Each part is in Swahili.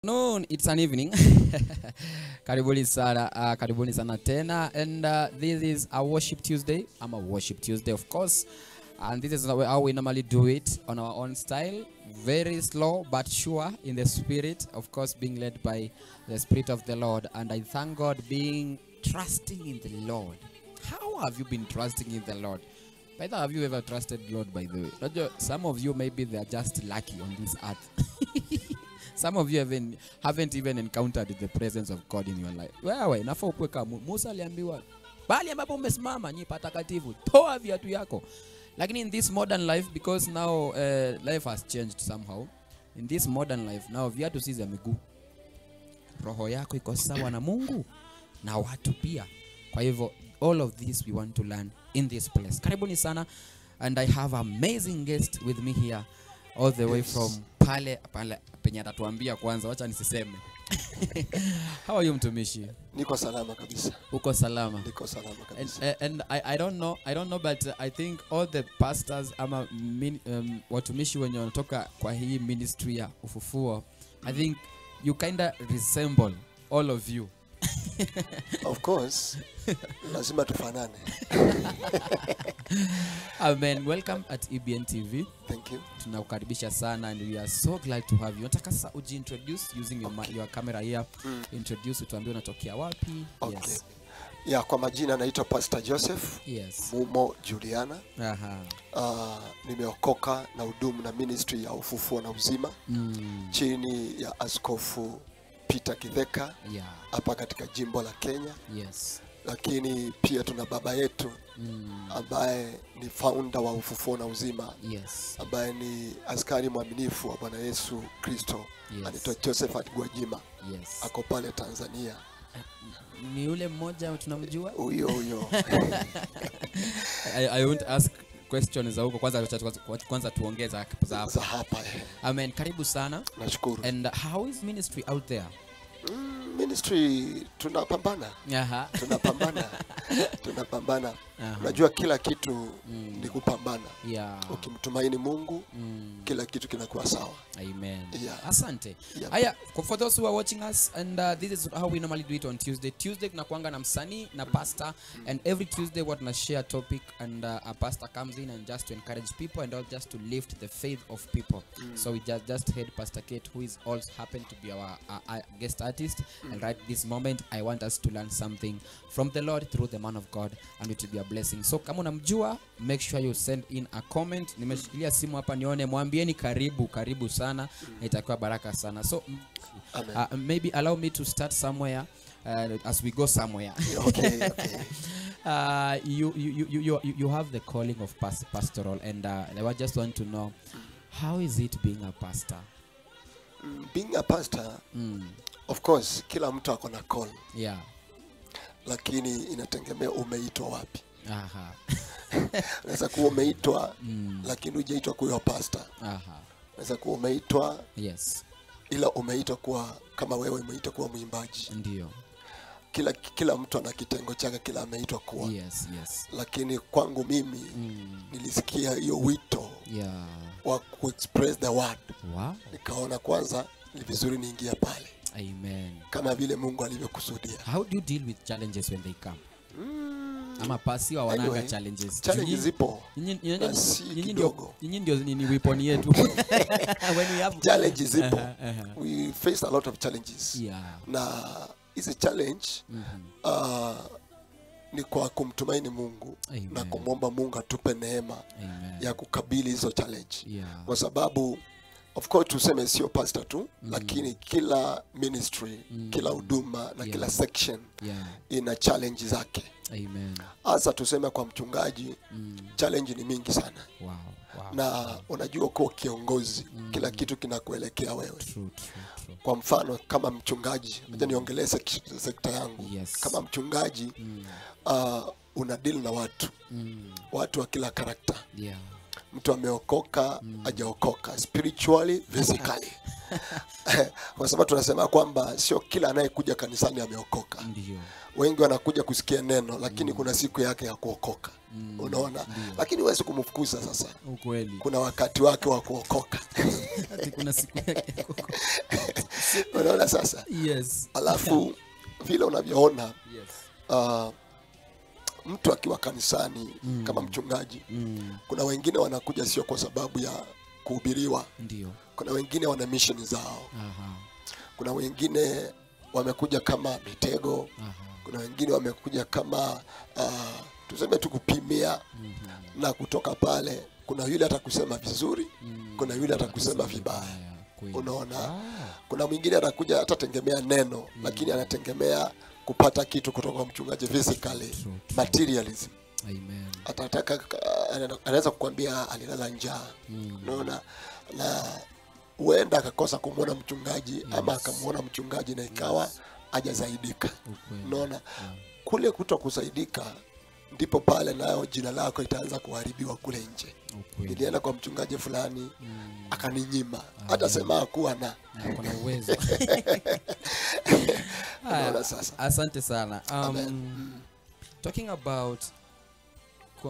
Noon, it's an evening. Karibuni sana, karibuni sana tena. And this is a Worship Tuesday. I'm a Worship Tuesday, of course. And this is how we normally do it on our own style. Very slow, but sure in the spirit. Of course, being led by the Spirit of the Lord. And I thank God being trusting in the Lord. How have you been trusting in the Lord? By the way, have you ever trusted Lord, by the way? Some of you, maybe they are just lucky on this earth. Some of you haven't even encountered the presence of God in your life. Wewe, nafaa ukuwe kama Musa aliambiwa, "Bali ambapo umesimama ni patakatifu, toa viatu yako." Lakini in this modern life, because now life has changed somehow. In this modern life, now viatu si za miguu. Roho yako iko sawa na Mungu na watu pia. Kwa hivyo all of this we want to learn in this place. Karibuni sana, and I have amazing guest with me here all the way from pale pale penye atatuambia kwanza, wacha nisiseme. How are you, mtumishi? Niko salama kabisa. Uko salama? Niko salama kabisa. And I don't know but I think all the pastors ama watumishi wenye wanatoka kwa hii ministry ya Ufufuo, I think you kinda resemble all of you. Of course, lazima tufanane. Amen. Welcome at EBN TV. Thank you. Tunakukaribisha sana and we are so glad to have you. Nataka sasa ujiintroduce using your camera here. Introduce, utuambie unatokea wapi. Okay. Yes. Yeah, kwa majina naitwa Pastor Joseph. Yes. Mumo Juliana. Aha. Nimeokoka na hudumu na ministry ya Ufufuo na Uzima. Chini ya Askofu Peter Kitheka hapa katika jimbo la Kenya. Yes. Lakini pia tuna baba yetu ambaye ni founder wa Ufufuo na Uzima. Yes. Ambaye ni askari mwaminifu wa Bwana Yesu Kristo. Yes. Anaitwa Josephat Gwajima. Yes. Ako pale Tanzania. Ni yule mmoja tunamjua? Huyo huyo. I won't ask questions za huko kwanza, kwanza tuongeza za hapa. Amen. Karibu sana. Nashukuru. And how is ministry out there? Ministry tunapambana. Aha. Tunapambana. Tunapambana. Unajua kila kitu ni kupambana. Yeah. Ukimtumaini Mungu, kila kitu kinakuwa sawa. Amen. Yeah. Asante. Yeah. Aya, for those who are watching us, and this is how we normally do it on Tuesday. Tuesday tunakuanga na msanii na pastor, and every Tuesday what na share topic, and a pastor comes in and just to encourage people and all just to lift the faith of people. So we just had Pastor Kate, who is also happened to be our guest artist, and right this moment I want us to learn something from the Lord through the man of God, and it will be a blessing. So kama unamjua, make sure you send in a comment. Nimeshikilia simu hapa nione, mwambieni karibu, karibu sana, itakuwa baraka sana. So maybe allow me to start somewhere as we go somewhere. Okay, okay. You have the calling of pastoral, and I just want to know, how is it being a pastor? Being a pastor, of course, kila mtu ako na call. Yeah. Lakini inategemea umeitwa wapi. Aha. Unaweza kuwa umeitwa lakini hujaitwa kuwa pastor. Aha. Unaweza kuwa umeitwa, yes, ila umeitwa kuwa kama wewe umeitwa kuwa mwimbaji. Ndio. Kila mtu ana kitengo chake, kila ameitwa kuwa. Yes, yes. Lakini kwangu mimi nilisikia hiyo wito wa ku express the word. Wow. Nikaona kwanza ni vizuri niingie pale. Amen. Kama vile Mungu alivyokusudia. How do you deal with challenges when they come? Ama pasiwa wananga challenges. Challenges zipo. Nyinyi ndio ni weapon yetu. When we have challenges zipo. We face a lot of challenges. Yeah. Na hizi challenge ni kwa kumtumaini Mungu. Amen. Na kumwomba Mungu atupe neema ya kukabili hizo challenge. Yeah. Kwa sababu of course tuseme sio pastor tu, lakini kila ministry, kila huduma na kila section ina challenge zake. Amen. Hasa tuseme kwa mchungaji, challenge ni mingi sana. Wow, wow. Na unajua kwa kiongozi, kila kitu kinakuelekea wewe. True, true, true. Kwa mfano kama mchungaji, acha niongelee sekta yangu. Yes. Kama mchungaji, una deal na watu. Watu wa kila karakta. Yeah. Mtu ameokoka, hajaokoka, spiritually, physically. Kwa sababu tunasema kwamba sio kila anayekuja kanisani ameokoka. Ndio. Wengi wanakuja kusikia neno, lakini kuna siku yake ya kuokoka. Unaona? Lakini huwezi kumfukuza sasa. Ukweli. Kuna wakati wake wa kuokoka. Ati kuna siku yake ya kuokoka. Unaona sasa? Yes. Alafu vile unavyoona, yes, mtu akiwa kanisani kama mchungaji, kuna wengine wanakuja sio kwa sababu ya kuhubiriwa. Ndio. Kuna wengine wana mission zao. Aha. Kuna wengine wamekuja kama mitego. Aha. Kuna wengine wamekuja kama tuseme tu kupimia. Na kutoka pale kuna yule atakusema vizuri, kuna yule atakusema vibaya. Unaona? Kuna mwingine atakuja atategemea neno, lakini anategemea kupata kitu kutoka kwa mchungaji physically, True. materialism. Amen. Atataka, anaweza kukwambia alilala njaa. Unaona? Na huenda akakosa kumuona mchungaji, ama akamuona mchungaji na ikawa hajasaidika. Unaona? Kule kutokusaidika ndipo pale nayo jina lako itaanza kuharibiwa kule nje. Nilienda kwa mchungaji fulani, akaninyima. Hata sema hakuwa na kuna uwezo. Unaona sasa? Asante sana. Talking about,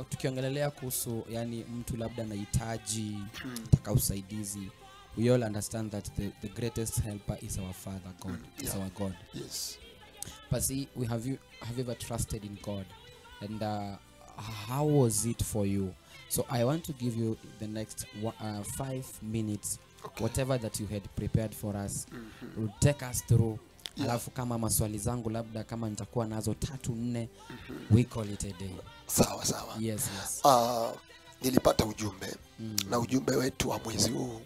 tukiongelelea kuhusu yani mtu labda anahitaji taka usaidizi, we all understand that the greatest helper is our Father God. Is our God. Yes. But see, we have you ever trusted in God? And how was it for you? So I want to give you the next 5 minutes. Okay. Whatever that you had prepared for us, will take us through. Alafu kama maswali zangu labda kama nitakuwa nazo 3 4, we call it a day. Sawa sawa. Yes, yes. Nilipata ujumbe, na ujumbe wetu wa mwezi huu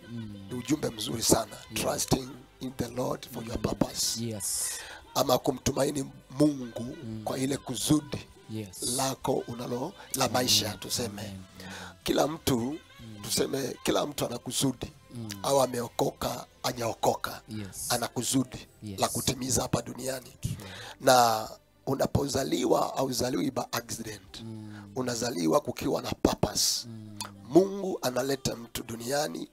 ni ujumbe mzuri sana. Trusting in the Lord for your purpose. Yes. Ama kumtumaini Mungu kwa ile kusudi Yes. lako unalo la maisha, tuseme. Kila mtu, tuseme kila mtu ana kusudi. Au ameokoka, hajaokoka. Yes. Ana kusudi Yes. la kutimiza hapa duniani. True. Na unapozaliwa hauzaliwi by accident. Unazaliwa kukiwa na purpose. Mungu analeta mtu duniani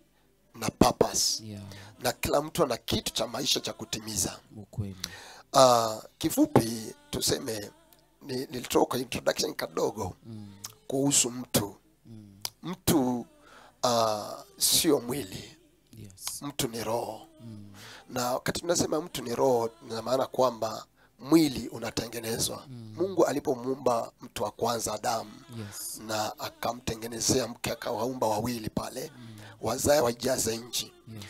na purpose. Yeah. Na kila mtu ana kitu cha maisha cha kutimiza. Ukweli. Kifupi tuseme nilitoka introduction kadogo kuhusu mtu. Mtu sio mwili. Yes. Mtu ni roho. Na wakati tunasema mtu ni roho, ina maana kwamba mwili unatengenezwa. Mungu alipomuumba mtu wa kwanza Adamu, yes, na akamtengenezea mke, akawaumba wawili pale, wazae wajaze nchi. Yes.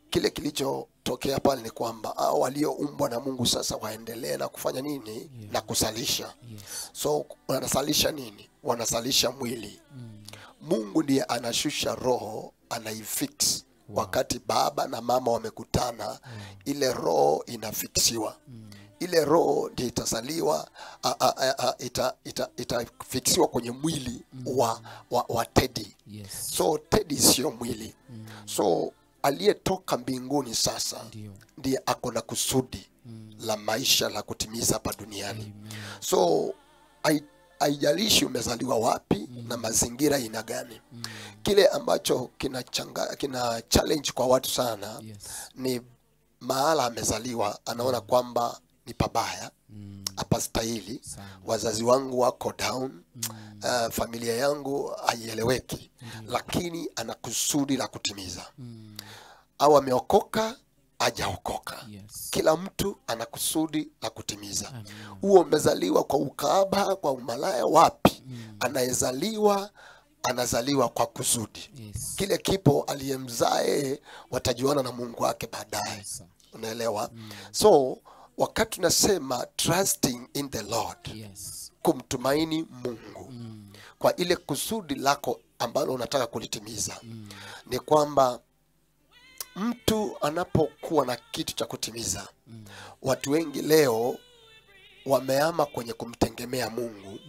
Kile kilichotokea pale ni kwamba hao walioumbwa na Mungu sasa waendelee na kufanya nini? Yeah. Na kusalisha. Yes. So wanasalisha nini? Wanasalisha mwili. Mungu ndiye anashusha roho, anaifix. Wow. Wakati baba na mama wamekutana, ile roho inafixiwa. Ile roho ndiyo itazaliwa, itafixiwa kwenye mwili wa Teddy. Yes. So Teddy sio mwili. So aliyetoka mbinguni sasa ndiye ako na kusudi la maisha la kutimiza hapa duniani. Amen. So haijalishi umezaliwa wapi na mazingira ina gani. Kile ambacho kina challenge kwa watu sana, yes, ni mahala amezaliwa anaona kwamba ni pabaya, hapastahili, wazazi wangu wako down, familia yangu haieleweki, lakini ana kusudi la kutimiza. Au ameokoka, hajaokoka. Yes. Kila mtu ana kusudi la kutimiza. Huo umezaliwa kwa ukahaba, kwa umalaya, wapi? Anayezaliwa anazaliwa kwa kusudi. Yes. Kile kipo aliyemzae watajuana na Mungu wake baadaye. Yes. Unaelewa? So wakati tunasema trusting in the Lord, yes, kumtumaini Mungu kwa ile kusudi lako ambalo unataka kulitimiza, ni kwamba mtu anapokuwa na kitu cha kutimiza, watu wengi leo wameama kwenye kumtegemea Mungu,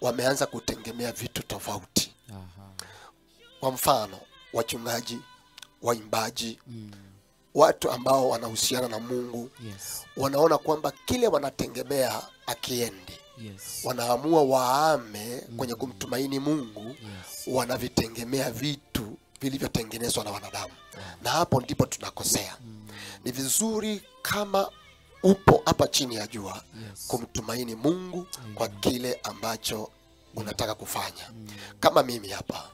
wameanza kutegemea vitu tofauti. Aha. Kwa mfano, wachungaji, waimbaji, watu ambao wanahusiana na Mungu, yes, wanaona kwamba kile wanategemea akiendi. Wanaamua waame kwenye kumtumaini Mungu. Wanavitengemea vitu vilivyotengenezwa na wanadamu. Na hapo ndipo tunakosea. Ni vizuri kama upo hapa chini ya jua kumtumaini Mungu kwa kile ambacho unataka kufanya. Kama mimi hapa.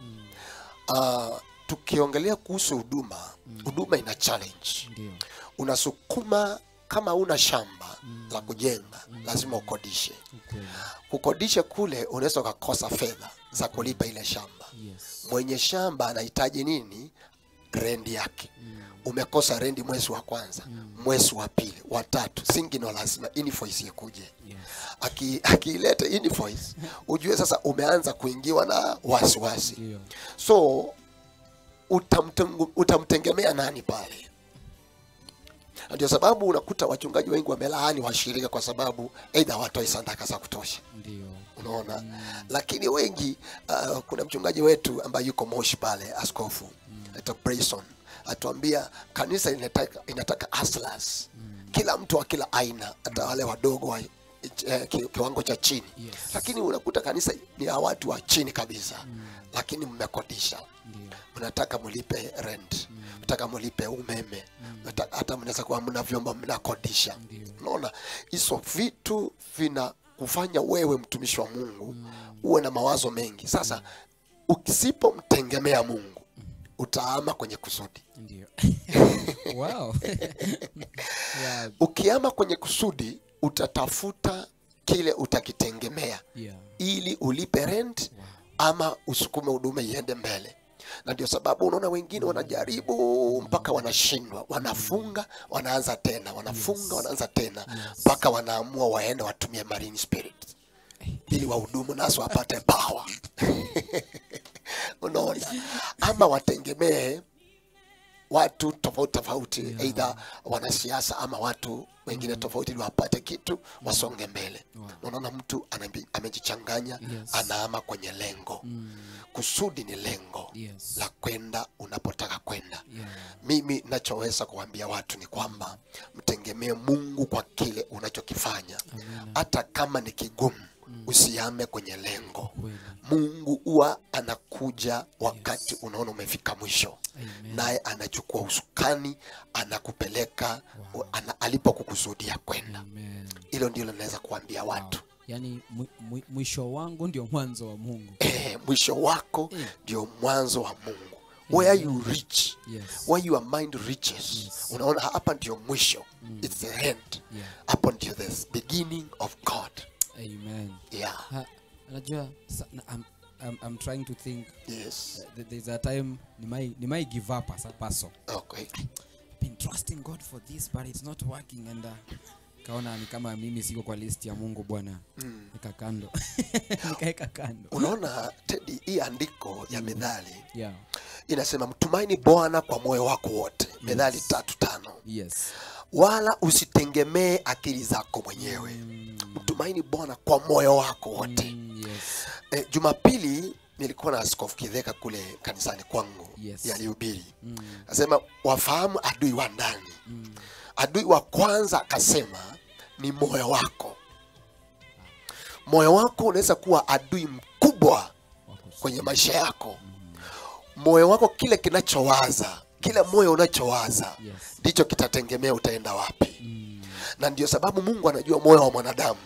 Tukiongelea kuhusu huduma, huduma ina challenge. Unasukuma kama una shamba la kujenga, lazima ukodishe. Kukodisha kule unaweza ukakosa fedha za kulipa ile shamba. Mwenye shamba anahitaji nini? Rendi yake. Umekosa rendi mwezi wa kwanza, mwezi wa pili, wa tatu, singino lazima invoice ikuje. Akiileta invoice, ujue sasa umeanza kuingiwa na wasiwasi. So utamtengemea nani pale? Ndio sababu unakuta wachungaji wengi wamelaani washirika kwa sababu aidha hawatoi sadaka za kutosha. Ndio. Unaona? Lakini wengi kuna mchungaji wetu ambaye yuko Moshi pale, askofu, anaitwa Brayson, atuambia kanisa inataka hustlers. Kila mtu wa kila aina, hata wale wadogo wa kiwango cha chini. Lakini unakuta kanisa ni ya watu wa chini kabisa. Lakini mmekodisha. Mnataka mlipe rent, mnataka mlipe umeme, hata mnaweza kuwa mna vyombo mnakodisha. Unaona, hizo vitu vinakufanya wewe mtumishi wa Mungu uwe na mawazo mengi. Sasa usipomtegemea Mungu utaama kwenye kusudi. Ndio. Wow. Yeah. Ukiama kwenye kusudi utatafuta kile utakitengemea ili ulipe rent ama usukume huduma iende mbele. Na ndio sababu unaona wengine wanajaribu mpaka wanashindwa, wanafunga, wanaanza tena, wanafunga, wanaanza tena mpaka wanaamua waende watumie marine spirit ili wahudumu naso wapate power. Unaona, ama watengemee watu tofauti tofauti, either wanasiasa ama watu wengine tofauti ili wapate kitu wasonge mbele. Unaona mtu amejichanganya, anaama kwenye lengo. Kusudi ni lengo la kwenda unapotaka kwenda. Mimi nachoweza kuambia watu ni kwamba mtengemee Mungu kwa kile unachokifanya. Hata kama ni kigumu, usiame kwenye lengo. Mungu huwa anakuja wakati unaona umefika mwisho. Naye anachukua usukani, anakupeleka alipokukusudia kwenda. Hilo ndilo naweza kuambia watu. Yaani mwisho wangu ndio mwanzo wa Mungu. Mwisho wako ndio mwanzo wa Mungu. Where you reach, where your mind reaches. Unaona hapa ndio mwisho. It's the end. Hapo ndio the beginning of God. Amen. Yeah. Unajua, I'm trying to think. Yes. There's a time ni give up as a person. Okay. I've been trusting God for this but it's not working, and kaona ni kama mimi siko kwa list ya Mungu Bwana. Nika kando. Nikaeka kando. Unaona Teddy, hii andiko ya Methali. Yeah. Inasema mtumaini Bwana kwa moyo wako wote. Methali 3:5. Yes. Wala usitengemee akili zako mwenyewe. Mtumaini Bwana kwa moyo wako wote. Yes. Jumapili nilikuwa na Askofu Kidheka kule kanisani kwangu. Yalihubiri. Akasema wafahamu adui wa ndani. Adui wa kwanza akasema ni moyo wako. Moyo wako unaweza kuwa adui mkubwa kwenye maisha yako. Moyo wako, kile kinachowaza, kile moyo unachowaza ndicho kitategemea utaenda wapi. Na ndio sababu Mungu anajua moyo wa mwanadamu.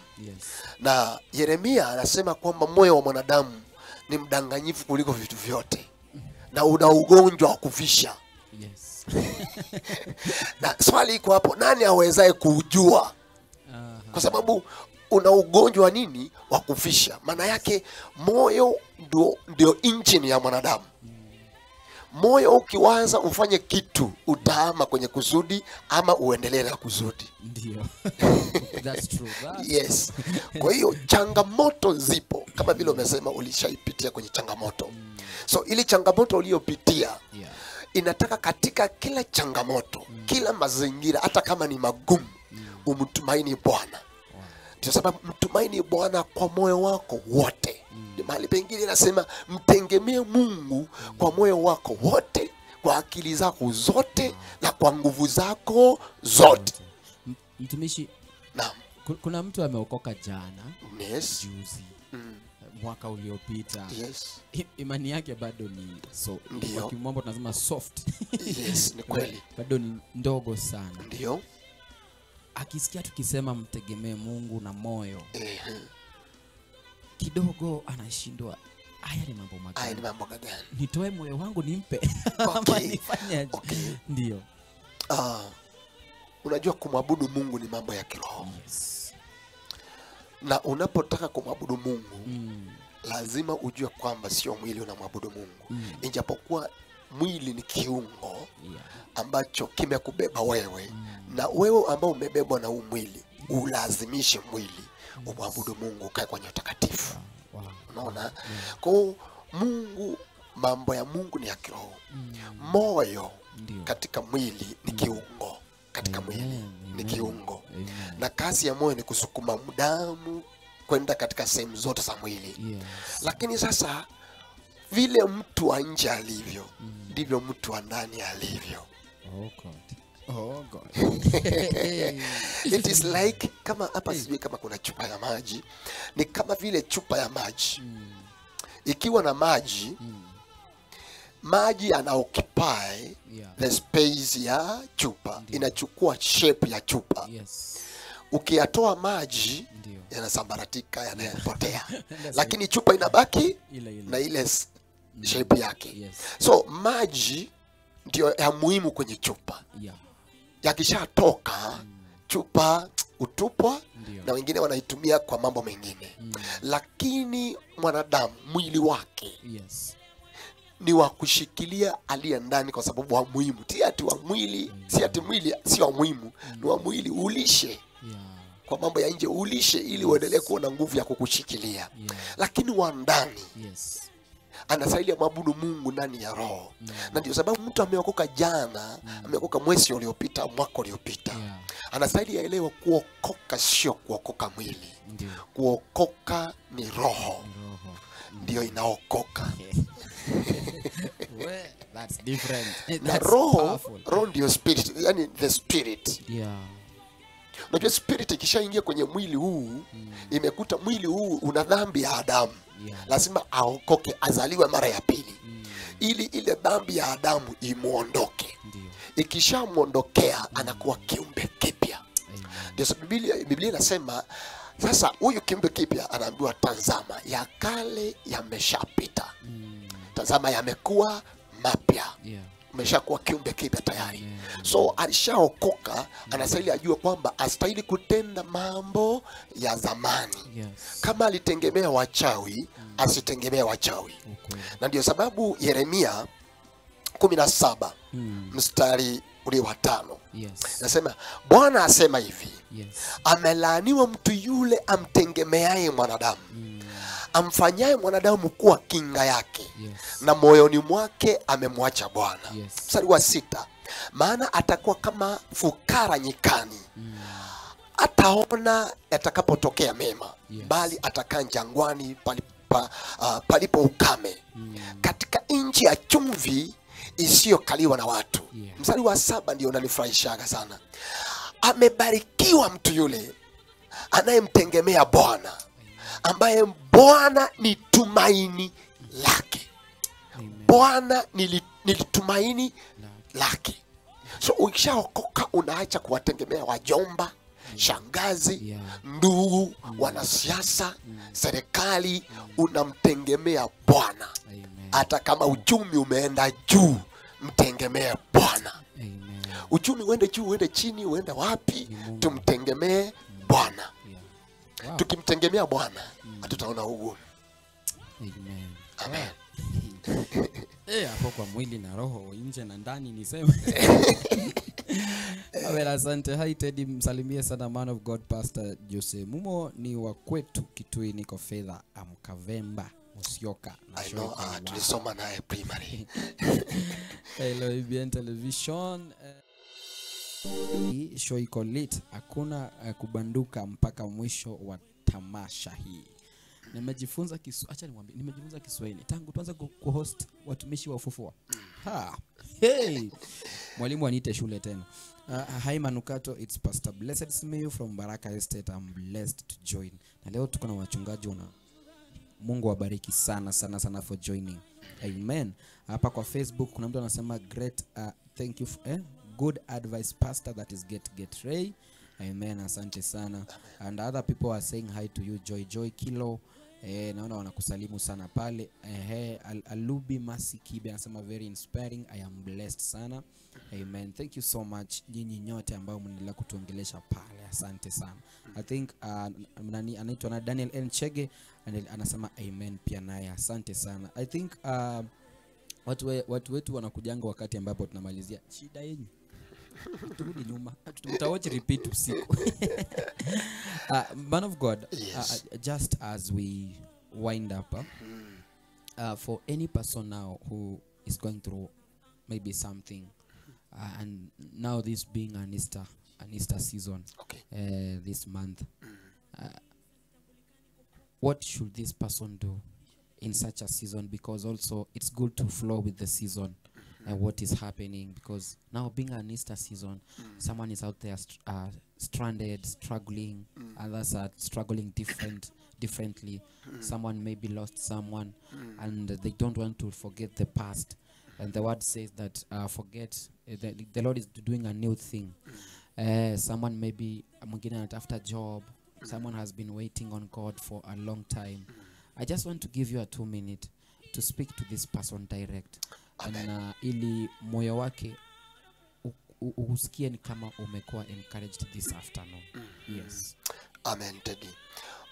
Na Yeremia anasema kwamba moyo wa mwanadamu ni mdanganyifu kuliko vitu vyote, na una ugonjwa wa kufisha. Na swali iko hapo, nani awezaye kuujua? Kwa sababu una ugonjwa nini wa kufisha. Maana yake moyo ndio engine ya mwanadamu. Moyo ukiwaza ufanye kitu, utaama kwenye kusudi ama uendelee na kusudi. Ndio. That's true. Yes. Kwa hiyo changamoto zipo, kama vile umesema ulishaipitia kwenye changamoto. So ili changamoto uliyopitia, inataka katika kila changamoto, kila mazingira, hata kama ni magumu, umtumaini Bwana. Ndio sababu mtumaini Bwana kwa moyo wako wote. Mahali pengine inasema mtegemee Mungu kwa moyo wako wote, kwa akili zako zote, na kwa nguvu zako zote. Mtumishi, Naam. Kuna mtu ameokoka jana, yes, juzi, mwaka uliopita. Yes. Imani yake bado ni so, kwa kimombo tunasema soft. Yes, ni kweli. Bado ni ndogo sana. Ndio. Akisikia tukisema mtegemee Mungu na moyo, kidogo anashindwa, haya ni mambo magani? Haya ni mambo gani? Nitoe moyo wangu nimpe? Okay. Nifanyaje? Okay. Ndio. Unajua kumwabudu Mungu ni mambo ya kiroho. Yes. Na unapotaka kumwabudu Mungu, lazima ujue kwamba sio mwili unamwabudu Mungu. Ijapokuwa mwili ni kiungo ambacho kimekubeba wewe, na wewe ambao umebebwa na huu mwili, ulazimishe mwili umwabudu Mungu, ukae kwenye utakatifu. Wow. Unaona? Kwa Mungu, mambo ya Mungu ni ya kiroho. Moyo katika mwili ni kiungo. Katika mwili ni kiungo. Na kazi ya moyo ni kusukuma damu kwenda katika sehemu zote za mwili. Yes. Lakini sasa vile mtu wa nje alivyo, ndivyo mtu wa ndani alivyo. Oh God. Oh God. It is like, kama hapa sijui kama kuna chupa ya maji, ni kama vile chupa ya maji. Ikiwa na maji, maji yana occupy the space ya chupa. Inachukua shape ya chupa. Yes. Ukiyatoa maji, yanasambaratika, yanapotea. Lakini chupa inabaki ile na ile shape yake. Yes. So maji ndio ya muhimu kwenye chupa. Yakishatoka, chupa utupwa na wengine wanaitumia kwa mambo mengine. Lakini mwanadamu mwili wake ni wa kushikilia aliye ndani, kwa sababu wa muhimu. Si ati wa mwili, si ati mwili si wa muhimu, ni wa mwili ulishe. Kwa mambo ya nje ulishe ili uendelee kuwa na nguvu ya kukushikilia. Lakini wa ndani anastahili amwabudu Mungu ndani ya roho. Na ndio sababu mtu ameokoka jana, ameokoka mwezi uliopita, mwaka uliopita, anastahili aelewe kuokoka sio kuokoka mwili. Kuokoka ni roho. Ndio inaokoka. Well, that's different. Na roho, roho ndio spirit, yani the spirit. Unajua spirit ikishaingia kwenye mwili huu, imekuta mwili huu una dhambi ya Adamu. Lazima aokoke, azaliwe mara ya pili. Ili ile dhambi ya Adamu imuondoke. Ikishamuondokea anakuwa kiumbe kipya. Ndio sababu Biblia inasema sasa huyu kiumbe kipya anaambiwa tazama, ya kale yameshapita. Tazama yamekuwa mapya. Umeshakuwa kiumbe kipya tayari. So alishaokoka, anastahili ajue kwamba astahili kutenda mambo ya zamani. Kama alitegemea wachawi, asitegemee wachawi. Na ndio sababu Yeremia 17 mstari ule wa 5. Nasema Bwana asema hivi, amelaaniwa mtu yule amtegemeaye mwanadamu, amfanyaye mwanadamu kuwa kinga yake, na moyoni mwake amemwacha Bwana. Mstari wa 6, maana atakuwa kama fukara nyikani, ataona yatakapotokea mema, bali atakaa jangwani palipo ukame, katika nchi ya chumvi isiyokaliwa na watu. Mstari wa 7 ndio unanifurahishaga sana. Amebarikiwa mtu yule anayemtegemea Bwana, ambaye Bwana ni tumaini lake. Bwana ni tumaini lake. So ukishaokoka unaacha kuwategemea wajomba, shangazi, ndugu, wanasiasa, serikali, unamtegemea Bwana. Hata kama uchumi umeenda juu, mtegemee Bwana. Uchumi uende juu, uende chini, uende wapi, tumtegemee Bwana. Tukimtegemea Bwana, hatutaona ugumu. Amen. Amen. Hapo kwa mwili na roho, nje na ndani niseme. Amen, asante. Hi Teddy, msalimie sana man of God Pastor Jose Mumo, ni wa kwetu Kitui, niko fedha amkavemba Musyoka. I know, tulisoma naye primary. Hello IBN Television. Show iko lit, hakuna kubanduka mpaka mwisho wa tamasha hii. Nimejifunza acha niwaambie, nimejifunza Kiswahili tangu tuanze kuhost watumishi wa ufufuo. Ha. Hey. Mwalimu aniite shule tena. Hi Manukato, it's Pastor Blessed Simiyu from Baraka Estate. I'm blessed to join. Na leo tuko na wachungaji wana Mungu wabariki sana sana sana for joining. Amen. Hapa kwa Facebook kuna mtu anasema great, thank you for, good advice pastor, that is get Ray. Amen, asante sana. And other people are saying hi to you, Joy Joy Kilo. Naona wanakusalimu sana pale. Alubi Masikibe anasema very inspiring, I am blessed sana. Amen. Thank you so much nyinyi nyote ambao mnaendelea kutuongelesha pale. Asante sana. I think nani anaitwa na Daniel N Chege anasema amen pia naye. Asante sana. I think watu wetu wanakujanga wakati ambapo tunamalizia. Shida yenu. Turudi nyuma. Tutawatch repeat usiku. Man of God, yes. Just as we wind up, for any person now who is going through maybe something, and now this being an Easter season, okay, this month, what should this person do in such a season? Because also it's good to flow with the season and what is happening, because now being an Easter season, someone is out there stranded, struggling, others are struggling differently. Someone maybe lost someone, and they don't want to forget the past. And the word says that forget, the Lord is doing a new thing. Someone maybe after job, someone has been waiting on God for a long time. I just want to give you a 2 minute to speak to this person direct. Na ili moyo wake usikie ni kama umekuwa encouraged this afternoon. Yes. Amen, Teddy.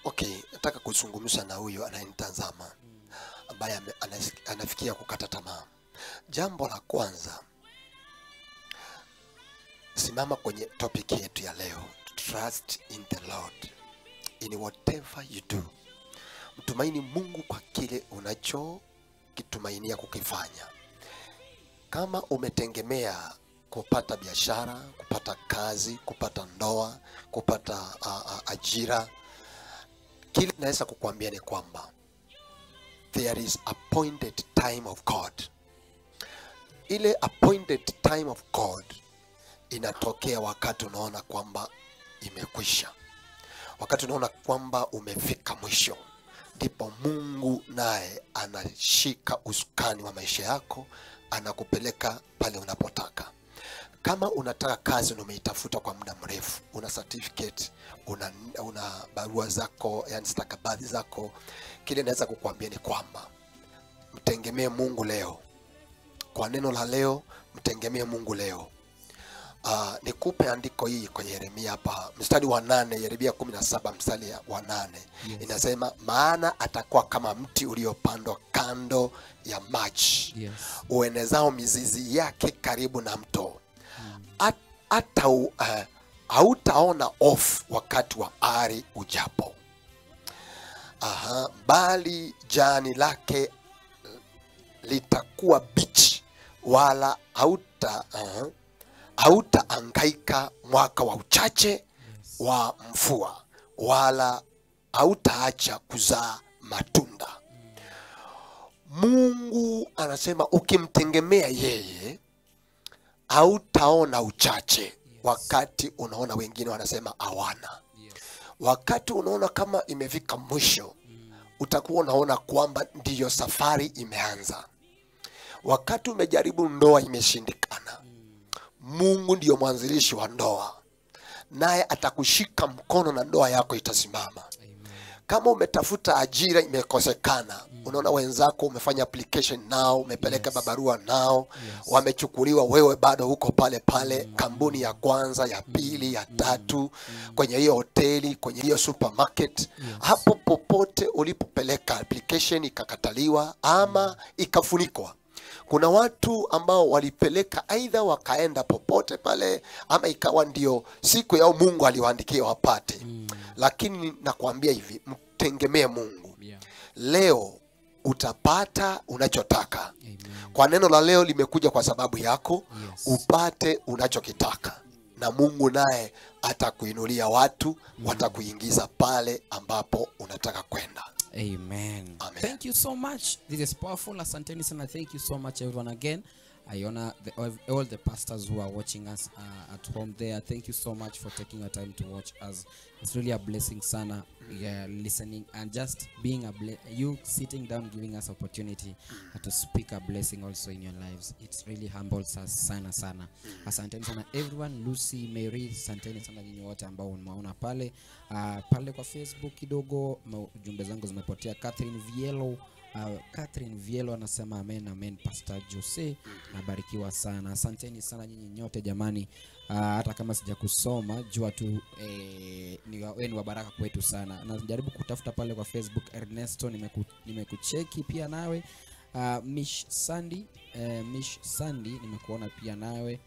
Okay, nataka kuzungumza na huyo anayenitazama ambaye anafikia kukata tamaa. Jambo la kwanza, simama kwenye topic yetu ya leo. Trust in the Lord in whatever you do. Mtumaini Mungu kwa kile unachokitumainia kukifanya. Kama umetegemea kupata biashara, kupata kazi, kupata ndoa, kupata ajira, kile naweza kukuambia ni kwamba there is appointed time of God. Ile appointed time of God inatokea wakati unaona kwamba imekwisha, wakati unaona kwamba umefika mwisho, ndipo Mungu naye anashika usukani wa maisha yako, anakupeleka pale unapotaka. Kama unataka kazi na umeitafuta kwa muda mrefu, una certificate, una barua zako, yani stakabadhi zako, kile naweza kukuambia ni kwamba mtegemee Mungu leo. Kwa neno la leo, mtegemee Mungu leo. Nikupe andiko hii kwa Yeremia hapa, mstari wa 8, Yeremia 17 mstari wa 8. Yes. Inasema maana atakuwa kama mti uliopandwa kando ya maji, yes, uenezao mizizi yake karibu na mto. Hata hautaona hofu wakati wa ari ujapo. Aha, bali jani lake litakuwa bichi, wala hautahangaika mwaka wa uchache, yes, wa mvua, wala hautaacha kuzaa matunda. Mungu anasema ukimtegemea yeye hautaona uchache. Yes. Wakati unaona wengine wanasema hawana. Yes. Wakati unaona kama imefika mwisho, utakuwa unaona kwamba ndiyo safari imeanza. Wakati umejaribu ndoa imeshindikana, Mungu ndiyo mwanzilishi wa ndoa, naye atakushika mkono na ndoa yako itasimama. Amen. Kama umetafuta ajira imekosekana, unaona wenzako umefanya application nao, umepeleka Yes. barua nao, Yes. wamechukuliwa, wewe bado huko pale pale, kampuni ya kwanza, ya pili, ya tatu, kwenye hiyo hoteli, kwenye hiyo supermarket. Yes. Hapo popote ulipopeleka application ikakataliwa ama ikafunikwa. Kuna watu ambao walipeleka aidha wakaenda popote pale ama ikawa ndio siku yao Mungu aliwaandikia wapate. Lakini nakwambia hivi, mtegemee Mungu. Yeah. Leo utapata unachotaka. Amen. Kwa neno la leo limekuja kwa sababu yako, Yes. upate unachokitaka. Na Mungu naye atakuinulia watu, watakuingiza pale ambapo unataka kwenda. Amen. Amen. Thank you so much. This is powerful. Asanteni sana. Thank you so much everyone again. I honor all the pastors who are watching us at home there. Thank you so much for taking your time to watch us. It's really a blessing sana, yeah, listening and just being a you sitting down, giving us opportunity to speak a blessing also in your lives. It really humbles us sana sana. Asanteni sana everyone, Lucy, Mary, asanteni sana nyinyi wote ambao umeona pale. Pale kwa Facebook kidogo jumbe zangu zimepotea. Catherine Vielo anasema amen amen Pastor Jose, nabarikiwa sana. Asanteni sana nyinyi nyote jamani. Hata kama sijakusoma jua tu ni wa baraka kwetu sana. Najaribu kutafuta pale kwa Facebook Ernesto, nimekucheki pia nawe. Mish Sandy nimekuona pia nawe.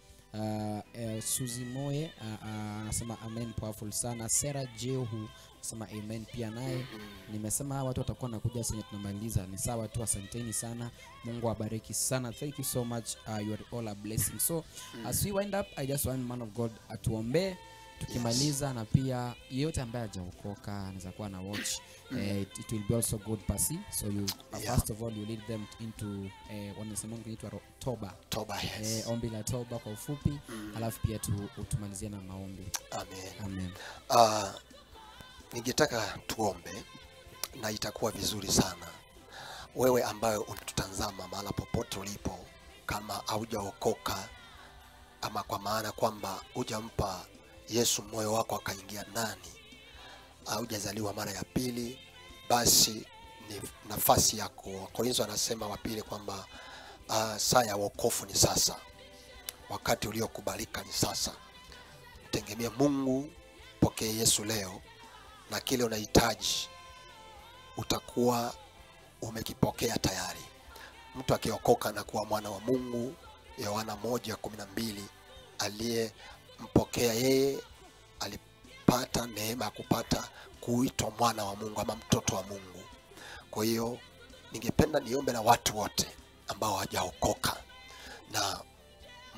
Suzy Moye anasema amen powerful sana. Sarah Jehu anasema amen pia naye. Nimesema watu watakuwa nakuja sasa tunamaliza. Ni sawa tu, asanteni sana. Mungu awabariki sana. Thank you so much. You are all a blessing. So as we wind up, I just want man of God atuombe tukimaliza. Yes. Na pia yeyote ambaye hajaokoka anaweza kuwa na watch. It will be also good pasi. So you first of all you lead them into wanasema inaitwa toba. Toba, yes. Ombi la toba kwa ufupi. Alafu pia tumalizie na maombi. Amen. Amen. Ningetaka tuombe na itakuwa vizuri sana. Wewe ambaye unatutazama mahala popote ulipo, kama haujaokoka ama kwa maana kwamba hujampa Yesu moyo wako akaingia ndani, haujazaliwa mara ya pili, basi ni nafasi yako. Wakorintho anasema wa pili kwamba saa ya wokovu ni sasa, wakati uliokubalika ni sasa. Mtegemee Mungu, pokee Yesu leo, na kile unahitaji utakuwa umekipokea tayari. Mtu akiokoka na kuwa mwana wa Mungu, Yohana 1:12, aliyempokea yeye alipata neema ya kupata kuitwa mwana wa Mungu ama mtoto wa Mungu. Kwa hiyo ningependa niombe na watu wote ambao hawajaokoka, na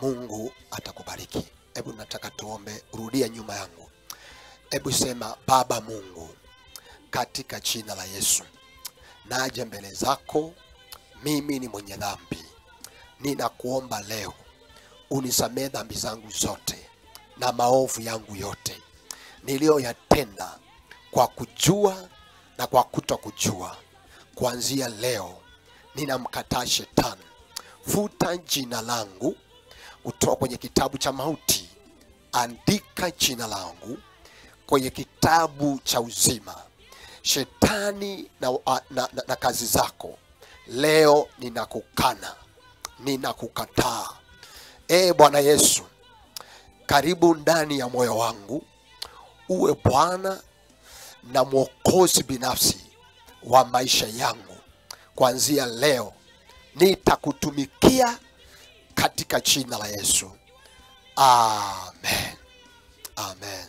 Mungu atakubariki. Hebu nataka tuombe, rudia nyuma yangu. Hebu sema: Baba Mungu, katika jina la Yesu, naja mbele zako, mimi ni mwenye dhambi. Ninakuomba leo unisamehe dhambi zangu zote na maovu yangu yote niliyoyatenda kwa kujua na kwa kutokujua. Kuanzia leo ninamkataa shetani. Futa jina langu kutoka kwenye kitabu cha mauti, andika jina langu kwenye kitabu cha uzima. Shetani na kazi zako leo ninakukana, ninakukataa. Bwana Yesu, karibu ndani ya moyo wangu, uwe Bwana na Mwokozi binafsi wa maisha yangu. Kuanzia leo nitakutumikia katika jina la Yesu. Amen. Amen.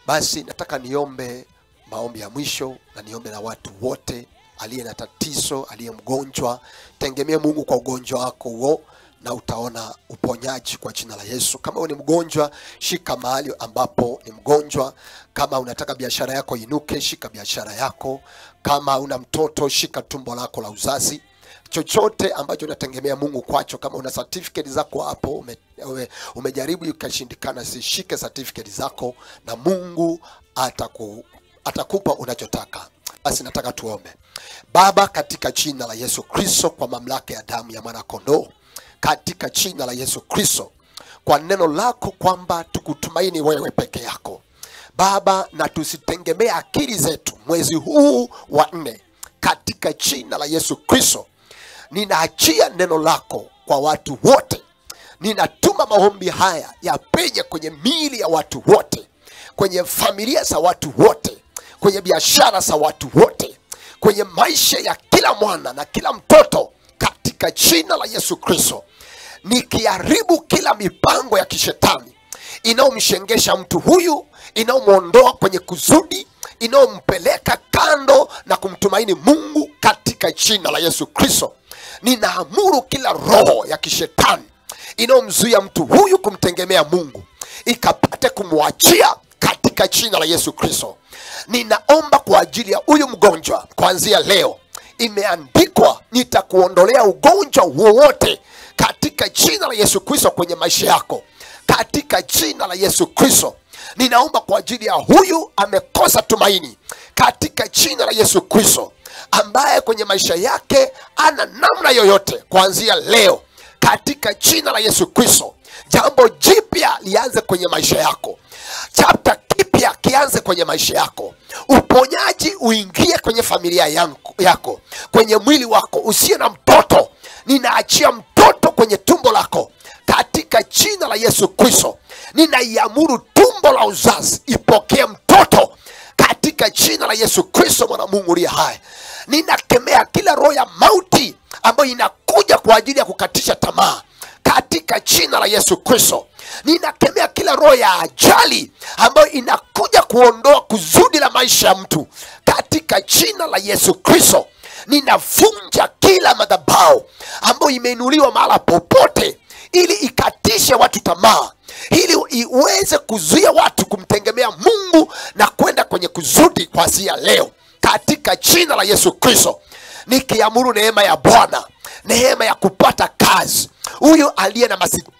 Basi nataka niombe maombi ya mwisho, na niombe na watu wote aliye na tatizo, aliye mgonjwa. Tegemea Mungu kwa ugonjwa wako huo, na utaona uponyaji kwa jina la Yesu. Kama wewe ni mgonjwa, shika mahali ambapo ni mgonjwa. Kama unataka biashara yako inuke, shika biashara yako. Kama una mtoto, shika tumbo lako la uzazi. Chochote ambacho unategemea Mungu kwacho, kama una certificate zako hapo, umejaribu ikashindikana, sishike certificate zako, na Mungu atakupa unachotaka. Basi nataka tuombe. Baba, katika jina la Yesu Kristo, kwa mamlaka ya damu ya mwana kondoo, katika jina la Yesu Kristo, kwa neno lako kwamba tukutumaini wewe peke yako Baba, na tusitegemee akili zetu. Mwezi huu wa 4, katika jina la Yesu Kristo, ninaachia neno lako kwa watu wote. Ninatuma maombi haya yapenye kwenye miili ya watu wote, kwenye familia za watu wote, kwenye biashara za watu wote, kwenye maisha ya kila mwana na kila mtoto, katika jina la Yesu Kristo. Nikiharibu kila mipango ya kishetani inayomshengesha mtu huyu, inayomuondoa kwenye kuzudi, inayompeleka kando na kumtumaini Mungu, katika jina la Yesu Kristo. Ninaamuru kila roho ya kishetani inayomzuia mtu huyu kumtegemea Mungu ikapate kumwachia katika jina la Yesu Kristo. Ninaomba kwa ajili ya huyu mgonjwa, kuanzia leo imeandikwa, nitakuondolea ugonjwa wowote katika katika jina la Yesu Kristo kwenye maisha yako, katika jina la Yesu Kristo. Ninaomba kwa ajili ya huyu amekosa tumaini, katika jina la Yesu Kristo, ambaye kwenye maisha yake ana namna yoyote, kuanzia leo katika jina la Yesu Kristo, jambo jipya lianze kwenye maisha yako, chapter kipya kianze kwenye maisha yako, uponyaji uingie kwenye familia yako, kwenye mwili wako. Usiye na mtoto, ninaachia mtoto kwenye tumbo lako katika jina la Yesu Kristo. Ninaiamuru tumbo la uzazi ipokee mtoto katika jina la Yesu Kristo, mwana Mungu aliye hai. Ninakemea kila roho ya mauti ambayo inakuja kwa ajili ya kukatisha tamaa katika jina la Yesu Kristo. Ninakemea kila roho ya ajali ambayo inakuja kuondoa kusudi la maisha ya mtu katika jina la Yesu Kristo. Ninavunja kila madhabahu ambayo imeinuliwa mahala popote ili ikatishe watu tamaa, ili iweze kuzuia watu kumtegemea Mungu na kwenda kwenye kusudi kuanzia leo katika jina la Yesu Kristo. Nikiamuru neema ya Bwana, neema ya kupata kazi, huyu aliye na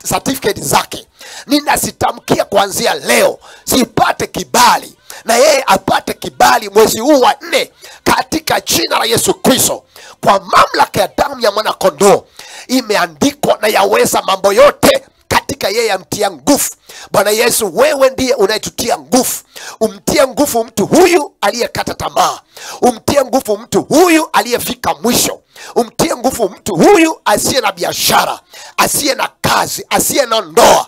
certificate zake, ninasitamkia kuanzia leo sipate kibali, na yeye apate kibali mwezi huu wa 4 katika jina la Yesu Kristo. Kwa mamlaka ya damu ya mwana kondoo imeandikwa, na yaweza mambo yote katika yeye amtia nguvu. Bwana Yesu, wewe ndiye unayetutia nguvu. Umtie nguvu mtu huyu aliyekata tamaa, umtie nguvu mtu huyu aliyefika mwisho, umtie nguvu mtu huyu asiye na biashara, asiye na kazi, asiye na ndoa,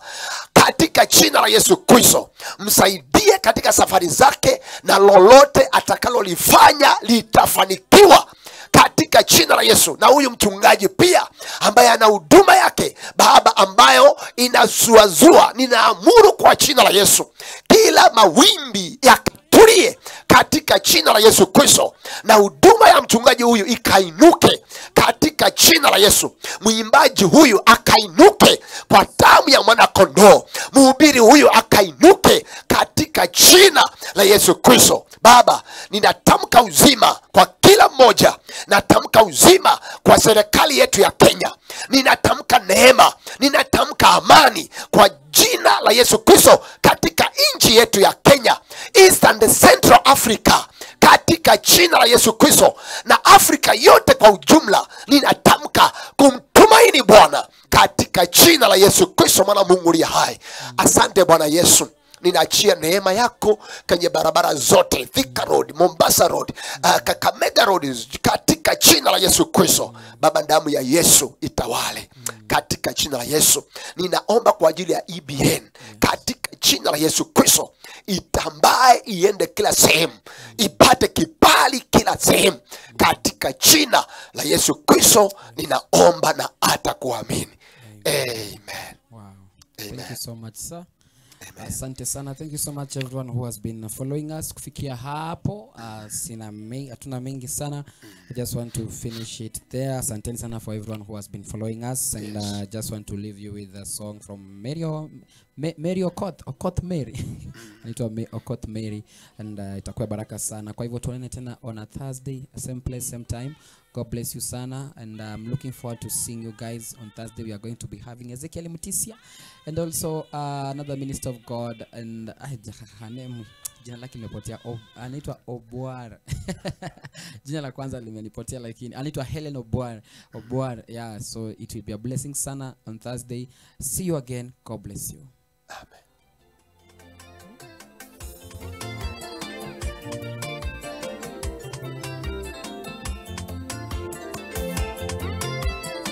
katika jina la Yesu Kristo. Msaidie katika safari zake, na lolote atakalolifanya litafanikiwa katika jina la Yesu. Na huyu mchungaji pia ambaye ana huduma yake Baba ambayo inazuazua, ninaamuru kwa jina la Yesu kila mawimbi yakatulie katika jina la Yesu Kristo, na huduma ya mchungaji huyu ikainuke katika jina la Yesu. Mwimbaji huyu akainuke kwa damu ya mwana kondoo, mhubiri huyu akainuke katika jina la Yesu Kristo. Baba, ninatamka uzima kwa kila mmoja, natamka uzima kwa serikali yetu ya Kenya, ninatamka neema, ninatamka amani kwa jina la Yesu Kristo katika nchi yetu ya Kenya, East and Central Africa, katika jina la Yesu Kristo, na Afrika yote kwa ujumla. Ninatamka kumtumaini Bwana katika jina la Yesu Kristo, mwana Mungu aliye hai. Asante Bwana Yesu. Ninaachia neema yako kwenye barabara zote, Thika Road, Mombasa Road, Kakamega Road, katika jina la Yesu Kristo. Baba, damu ya Yesu itawale katika jina la Yesu. Ninaomba kwa ajili ya EBN katika jina la Yesu Kristo, itambae iende kila sehemu, ipate kibali kila sehemu katika jina la Yesu Kristo. Ninaomba na hata kuamini. Amen. Wow. Amen. Thank you so much, sir. Asante sana. Thank you so much everyone who has been following us kufikia hapo. Hatuna mengi sana. I just want to finish it there. Asanteni sana for everyone who has been following us, and Yes. Just want to leave you with a song from Mary Okoth, Okoth Mary. Anaitwa Okoth Mary, and itakuwa baraka sana. Kwa hivyo tuonane tena on a Thursday, same place, same time. God bless you sana, and I'm looking forward to seeing you guys on Thursday. We are going to be having Ezekiel Mutisia and also another minister of God, and jina lake limepotea, anaitwa Obwar. Jina la kwanza limenipotea, lakini anaitwa Helen Obwar. Obwar, yeah, so it will be a blessing sana on Thursday. See you again. God bless you. Amen.